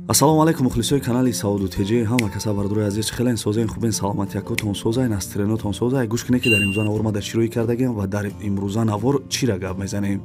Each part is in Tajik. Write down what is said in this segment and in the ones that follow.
Ассалому алайкум мухлисои канали Сауду ТЖ. Ҳама каса бардорои азиз, хелен созен, хубен, саломатиякотон созайн, астренотон созай. Гӯш кунед, ки дар имрӯза навор ма дар чӣ рӯй кардагем ва дар имрӯза навор чира гап мезанем.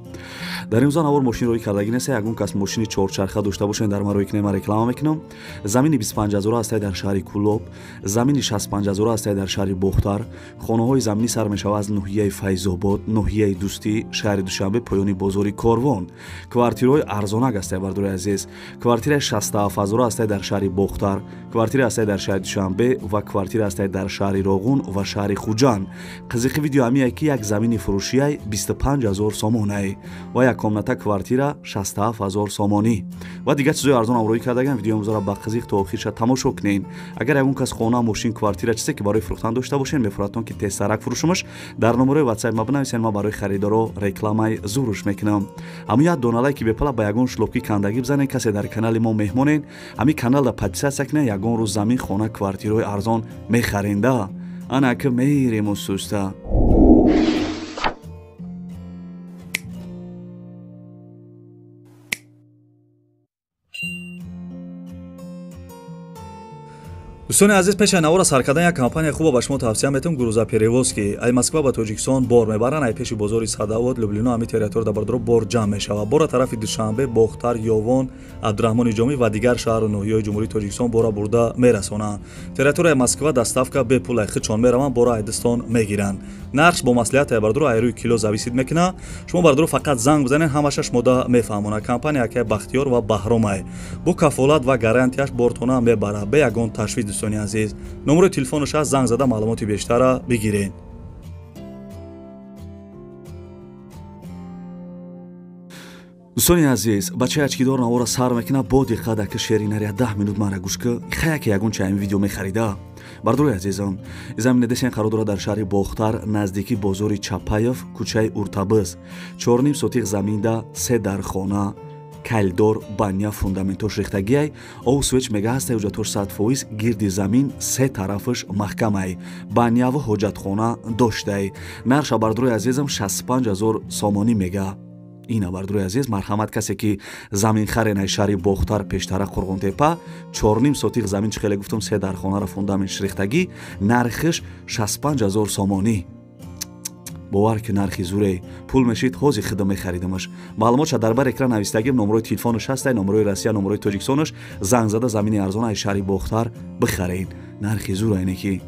Дар имрӯза навор мошин рӯй кардагӣ нест. Ягон кас мошини чорчарха дошта бошед, дар ма рӯй кунед, ма реклама мекунам. Замини 25 ҳазора ҳастай дар шаҳри Кулоб, замини 65 ҳазора ҳастай дар шаҳри Бохтар. Хонаҳои заминӣ сар мешавад аз ноҳияи Файзобод, ноҳияи Дӯстӣ, шаҳри Душанбе, поёни бозори Корвон. Квартираҳои арзонак ҳастай, бардорои азиз. Квартираи 67 ҳазора ҳастай дар шаҳри Бохтар, квартира ҳастай дар шаҳри Душанбе ва квартира ҳастай дар шаҳри Роғун ва шаҳри Хуҷанд. Қизиқи видео ҳамие ки як замини фурӯшиай 25 ҳазор сомонай ва як комната квартира 67 ҳазор сомонӣ ва дигар чизои арзон ҳам рӯй кардаган. Видеои имрӯзаро ба қизиқ то охирша тамошо кунед. Агар ягон кас хона, мошин, квартира, чизе ки барои фурӯхтан дошта бошед, мефурӯхтон ки тезтарак фурӯшумаш, дар номерои WhatsApp ма бинависед, ман барои харидоро рекламаи зуруш мекунам. Ҳамун як доналае ки бепала ба ягон шлопки кандагӣ бизанед, касе дар канали мо меҳмонед, ҳамин каналда подписаться кунед, ягон рӯз замин, хона, квартираҳои арзон мехаренда. Ана ки мерему суста. Дӯстони азиз, пеш аз навора сар кардан як компания хуба ба шумо тавсия метавам, Грузоперевозки. Ай Москва ба Тоҷикистон бор мебаранд, ай пеши бозори Садовод, Люблино, ҳамин территория бардоро бор ҷамъ мешавад. Бора тарафи Душанбе, Бохтар, Ёвон, Абдураҳмони Ҷомӣ ва дигар шаҳру ноҳияҳои Ҷумҳурии Тоҷикистон бора бурда мерасонанд. Территорияи Москва доставка бепул, ай худшон мераванд, бора ай дастон мегиранд. Нархш бо маслиҳат ай бардоро ай рӯи кило зависит мекунад. Шумо бардоро фақат занг бизанед, ҳамаша шумода мефаҳмонад. Компания акай Бахтиёр ва Баҳромай бо кафолат ва гарантияш бортона мебарад, бе ягон ташвиш. Дӯстони азиз, номерои телефонаш аст, занг зада маълумоти бештара бигиред. Дӯстони азиз, бачаи ачкидор навора сар мекунад, бо диққат ака шеринария 10 минут мара гӯш ки хаяке ягон ча ин видео мехарида. Бардорои азизон, замини десен қарор дорад дар шаҳри Бохтар, наздики бозори Чапаев, кӯчаи Уртабыз. 4,5 сотиқ заминда, се дархона, калдор, баня, фундаментош рехтагиай, ов свеч мега ҳастай, ҳуҷҷатош 100%, гирди замин се тарафаш маҳкамай, баняву ҳоҷатхона доштай. Нарша бардорои азизам 65 ҳазор сомонӣ мега. Ина бардорои азиз, марҳамат, касе ки замин харенай шаҳри Бохтар, пештара Қурғонтепа, 4,5 сотиқ замин, чӣ хеле гуфтам, се дархонара фундамент рехтагӣ, нархиш 65 ҳазор сомонӣ. Бовар ки нархи зурей, пул мешид, ҳози хидм мехаридамаш. Маълумотша дар бар экран навистагим, номерои телефонаш ҳастай, номерои Россия, номерои Тоҷикистонаш, занг зада замини арзон аз шаҳри Бохтар бихаред. Нархи зур айне ки.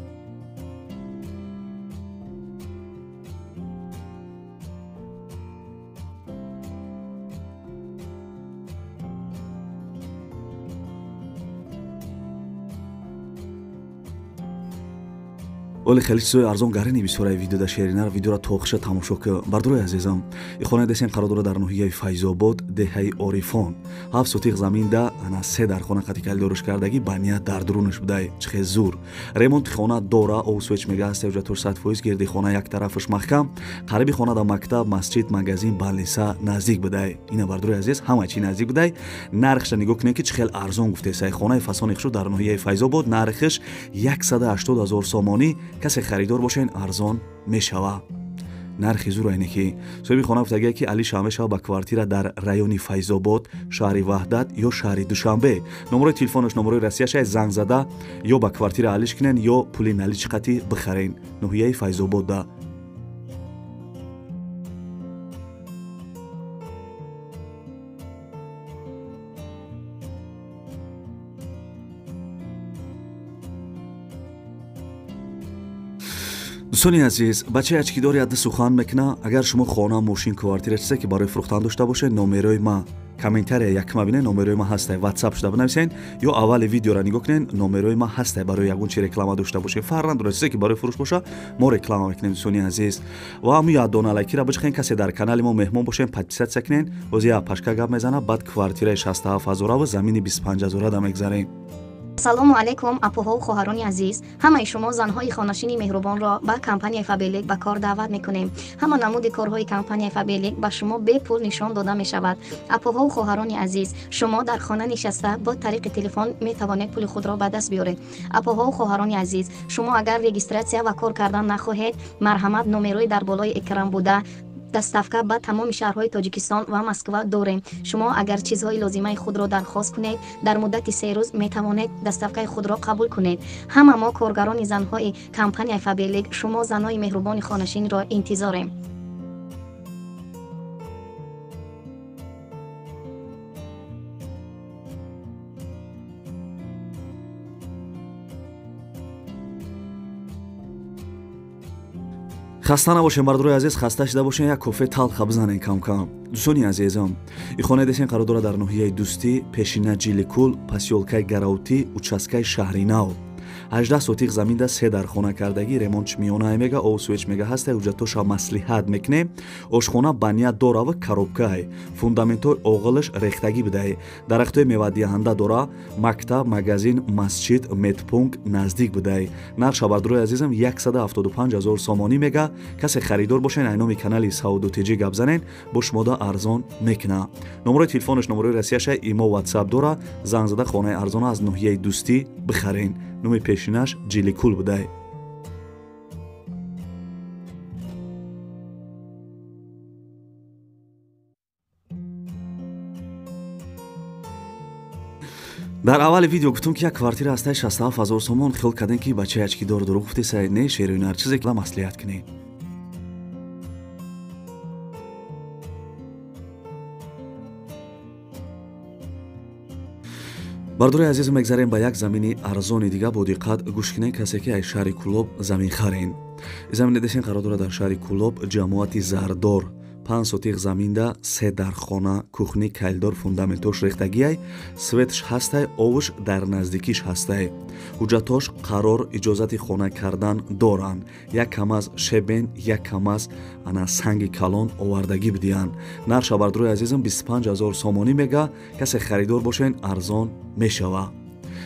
Оли хеле чизои арзон гарини бисёраи видео да шеринар, видеора то охиша тамошо ки. Бардорои азизам, и хонаи десен қарор дорад дар ноҳияи Файзобод, деҳаи Орифон. 7 сотиқ заминда, ана се дархона қати калидорш кардагӣ, баня дар дурунаш будай, чӣ хел зур. Ремонти хона дора, ов свеч мега ҳастай, ҳуҷҷатош 100%, гирди хона як тарафаш маҳкам, қариби хона да мактаб, масҷид, магазин, балниса наздик будай. Ина бардорои азиз, ҳама чи наздик будай. Нархша нигоҳ кунед, ки чӣ хел арзон гуфтесай. Хонаи фасони хушу дар ноҳияи Файзобод, нархиш 180 ҳазор сомонӣ. Касе харидор бошен, арзон мешава. Нархи зур айне ки соҳиби хона гуфтагие ки али шанбе шава ба квартира дар райони Файзобод, шаҳри Ваҳдат ё шаҳри Душанбе. Номерои телефонаш, номерои Россияшай, занг зада ё ба квартира алиш кунен, ё пули наличи қатӣ бихарен. Ноҳияи Файзободда. Дӯстони азиз, бачаи ачкидор ядда сухан мекуна. Агар шумо хона, мошин, квартира, чизе ки барои фурӯхтан дошта бошед, номерои ма комментария якма бинед, номерои ма ҳастай, WhatsApp шуда бинависен ё аввали видеора нигоҳ кунед, номерои ма ҳастай. Барои ягон чи реклама дошта бошед, фарқ надорад, чизе ки барои фурӯш боша, мо реклама мекунем, дӯстони азиз. Ва ҳамун як дона лайкира бичиқен, касе дар канали мо меҳмон бошен, подписаться кунед. Боз як пашка гап мезана, баъд квартираи 67 ҳазора ва замини 25 ҳазора да мегзарем. Ассалому алайкум, апоҳову хоҳарони азиз. Ҳамаи шумо занҳои хонашини меҳрубонро ба компанияи Фаберлик ба кор даъват мекунем. Ҳама намуди корҳои компанияи Фаберлик ба шумо бепул нишон дода мешавад. Апоҳову хоҳарони азиз, шумо дар хона нишаста бо тариқи телефон метавонед пули худро ба даст биёред. Апоҳову хоҳарони азиз, шумо агар регистрация ва кор кардан нахоҳед, марҳамат, номерои дар болои экран буда Доставка ба тамоми шаҳрҳои Тоҷикистон ва Москва дорем. Шумо агар чизҳои лозимаи худро дархост кунед, дар муддати 3 рӯз метавонед доставкаи худро қабул кунед. Ҳама мо коргарони занҳои компанияи Фаберлик шумо занои меҳрубони хонашинро интизорем. Хаста набошем, бардорои азиз, хаста шуда бошем, як кофе талха бизанем кам-кам. Дӯстони азизам, и хонаи десен қарор дорад дар ноҳияи Дӯстӣ, пешина Ҷиликул, посёлкаи Гараутӣ, участкаи Шаҳри Нав. 18 сотиқ заминда 3 дархона кардагӣ, ремонтш миёнае мега, об свеч мега ҳастай, ҳуҷҷатоша маслиҳат мекунем. Ошхона баня дорава коробкае, фундаментҳои оғилаш рехтагӣ бидае, дарахтҳои мевадиҳанда дора, мактаб, магазин, масҷид, медпункт наздик бидае. Нархша бардорои азизам 175 000 сомонӣ мега. Касе харидор бошен, ай номи канали Сауду ТЖ гап занен, бо шумода арзон мекуна. Номерои телефонаш номерои Россияша, имо, ватсап дора. Занг зада хонаи арзона аз ноҳияи Дӯстӣ бихарен. Номи пешинаш Ҷиликул будай. Дар аввали видео гуфтум, ки як квартира ҳастаи 67 000 сомон. Хиёл кардем, ки бачаи ачкидор дурӯғ гуфтесай. Не, шеруинар, чизе ки маслиҳат кунед. Бардори азиз, мегзарем ба як замини арзони дига. Бо диққат гӯш кунед, касе ки аз шаҳри Кӯлоб замин харен. Замини десен қарор дорад дар шаҳри Кӯлоб, ҷамоати Зардор. 5 сотиқ заминда 3 дархона, кухни, калидор, фундаментош рехтагиай, светш ҳастай, овш дар наздикиш ҳастай. Ҳуҷҷатош қарор, иҷозати хона кардан доранд. Як камаз шебен, як камаз ана санги калон овардагӣ бидиҳанд. Нархша бардорои азизам 25 000 сомонӣ мега. Касе харидор бошен, арзон мешава.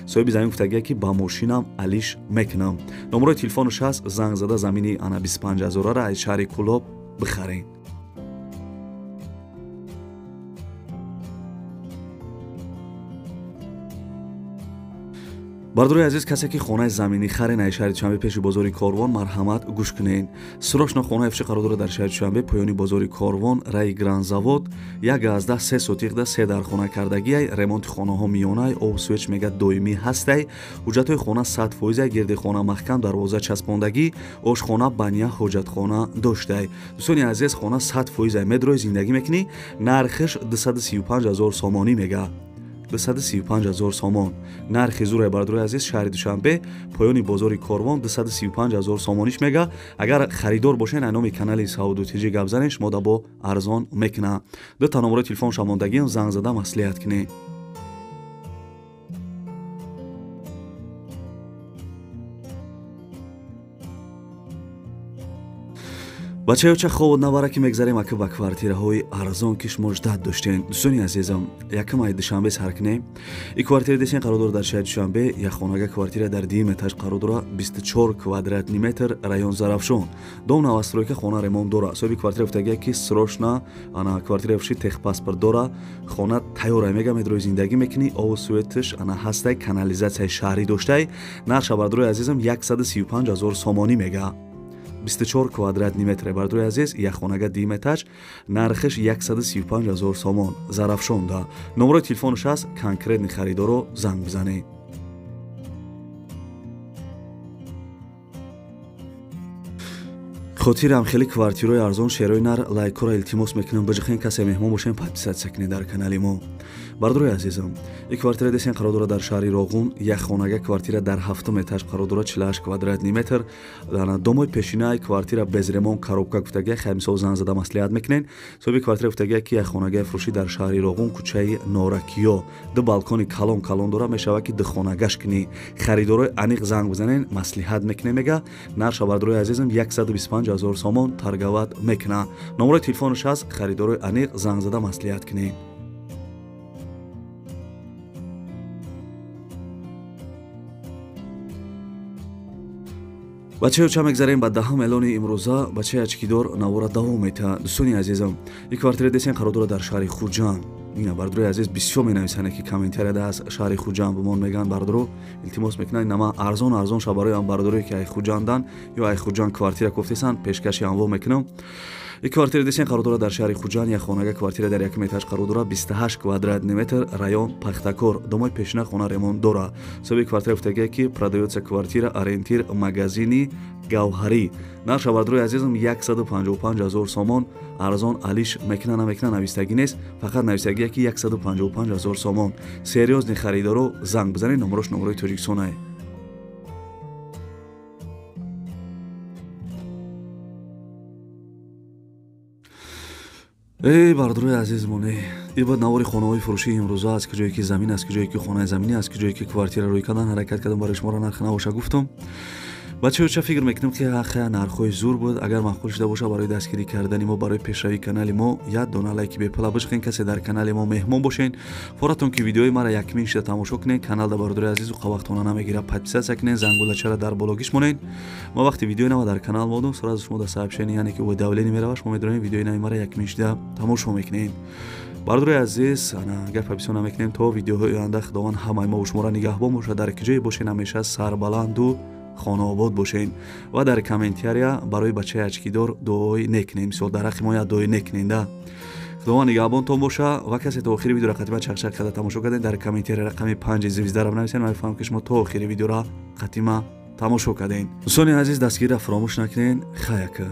Соҳиби замин гуфтагия, ки ба мошинам алиш мекунам. Номерои телефонаш ҳаст, занг зада замини ана 25 000-ра аз шаҳри Кӯлоб бихарен. Бардорои азиз, касе ки хонаи заминӣ харен ай шаҳри Душанбе, пеши бозори Корвон, марҳамат гӯш кунед. Срочно хонаи фурӯшӣ қарор дорад дар шаҳри Душанбе, поёни бозори Корвон, раи Гранзавод, 1,3 сотиқда 3 дархона кардагиай, ремонти хонаҳо миёнай, об свеч мега доимӣ ҳастай, ҳуҷҷатҳои хона 100%, гирди хона маҳкам, дарвоза часпондагӣ, ошхона, баня, ҳоҷатхона доштай. Дӯстони азиз, хона 100%, медрои зиндагӣ мекунӣ, нархиш 235 000 сомонӣ мега. 235 000 сомон нархи зурай, бардорои азиз. Шаҳри Душанбе, поёни бозори Корвон, 235 000 сомониш мега. Агар харидор бошен, ай номи канали Сауду ТЖ гап занен, шумо да бо арзон мекуна. Дута номерои телефонша мондагиам, занг зада маслиҳат кунед. Бачаёча хобот навара, ки мегзарем ака ба квартираҳои арзон, ки шумо ждат доштен. Дӯстони азизам, якам ай Душанбе сар кунем. И квартира десен қарор дорад дар шаҳри Душанбе, як хонага квартира дар дуюм этаж қарор дорад, 24 квадратный метр, район Зарафшон. Дом новостройка, хона ремонт дорад. Соҳиби квартира гуфтагия, ки срочно ана квартира фурӯшӣ, техпаспорт дора, хона тайёра мега, медрои зиндагӣ мекунӣ, обу светш ана ҳастай, канализатсияи шаҳрӣ доштай. Нархша, бардорои азизам, 135 000 сомонӣ мега. 24 квадратный метр, бардорои азиз, як хонага дуюм этаж, нархиш 135 000 сомон, Зарафшонда. Номерои телефонаш ҳаст, конкретный харидоро занг бизанед. Хотирам хеле квартираҳои арзон, шерои нар, лайкҳоро илтимос мекунам биҷихен. Касе меҳмон бошем, подписаться кунед дар канали мо. Бардорои азизам, и квартира десен қарор дорад дар шаҳри Роғун, як хонага квартира дар ҳафтум этаж қарор дорад, 48 квадратный метр. Домои пешинаи квартира без ремонт, коробка гуфтагия. Хай, мисол, занг зада маслиҳат мекунед. Соҳиби квартира гуфтагия, ки як хонагаи фурӯшӣ дар шаҳри Роғун, кӯчаи Норакиё, ду балкони калон калон дорад, мешавад, ки ду хонагаш кунӣ. Харидорои аниқ занг бизанен, маслиҳат мекунем мега. Нархша, бардорои азизам, 125 000 сомон торговать мекуна. Номерои телефонаш ҳаст, харидорои аниқ занг зада маслиҳат кунед. Бачаё, ча мегзарем ба даҳум эълони имрӯза. Бачаи ачкидор навора давом метаҳад. Дӯстони азизам, и квартира десен қарор дорад дар шаҳри Хуҷанд. Ина бардорои азиз бисёр менависанд, ки комментарияда аз шаҳри Хуҷанд бимон мегӯянд, бардоро илтимос мекунанд, нама арзон арзон ша барои бардорое ки ай Хуҷандан ё ай Хуҷанд квартира кофтесанд, пешкаши анво мекунам. Ин квартира десен қарор дорад дар шаҳри Хуҷанд, як хонага квартира дар якум этаж қарор дорад, 28 квадратный метр, район Пахтакор, домои пешина хона ремонт дорад. Соҳиби квартира гуфтагия, ки продается квартира, ориентир магазини Гавҳарӣ. Нарха, бардорои азизам, 155 ҳазор сомон. Арзон алиш мекуна намекуна навистагӣ нест, фақат навистагие, ки 155 ҳазор сомон. Серьёзный харидоро занг бизанед, номрош номрои Тоҷикистонае. Эй бардорои азизмон, ин буд навори хонаҳои фурӯшии имрӯза, аз куҷое ки замин, аз куҷое ки хонаи заминӣ, аз куҷое ки квартира рӯй кардан ҳаракат кардам, барои шуморо нарх набоша гуфтам. Бачаҳо, фикр мекунем, ки хая нархҳои зур буд. Агар маъқул шуда боша, барои дастгирӣ кардани мо, барои пешравии канали мо як дона лайки бепула бишқен. Касе дар канали мо меҳмон бошен, форатон ки видеои мара якмин шуда тамошо кунед, каналда, бародари азизу, қавақтона намегира, подписаться кунед, зангулачара дар бологиш монед. Ма вақти видеои нава дар канал модум, сразу шумо дар сообщение, яъне ки уведомление мерава, шумо медонед, видеои нави мара якмин шуда тамошо мекунед. Бародари азиз, ана гапа бисёр намекунем. То видеоҳои оянда Худованд ҳамаи мо шуморо нигаҳбон бошад. Дар куҷое бошед, ҳамеша сарбаланду хонаобод бошем ва дар комментария барои бачаи очкидор дуои некунем. Мисол, дар ҳаққи мо як дуои некунем да. Худованд нигаҳбонтон боша. Ва касе то охири видеоро қатима чақчақ карда тамошо кардем, дар комментария рақами 5 звездара бинависед, ман мефаҳмам, ки шумо то охири видеоро қатима тамошо кардем. Дӯстони азиз, дастгирира фаромӯш накунед. Хаяка.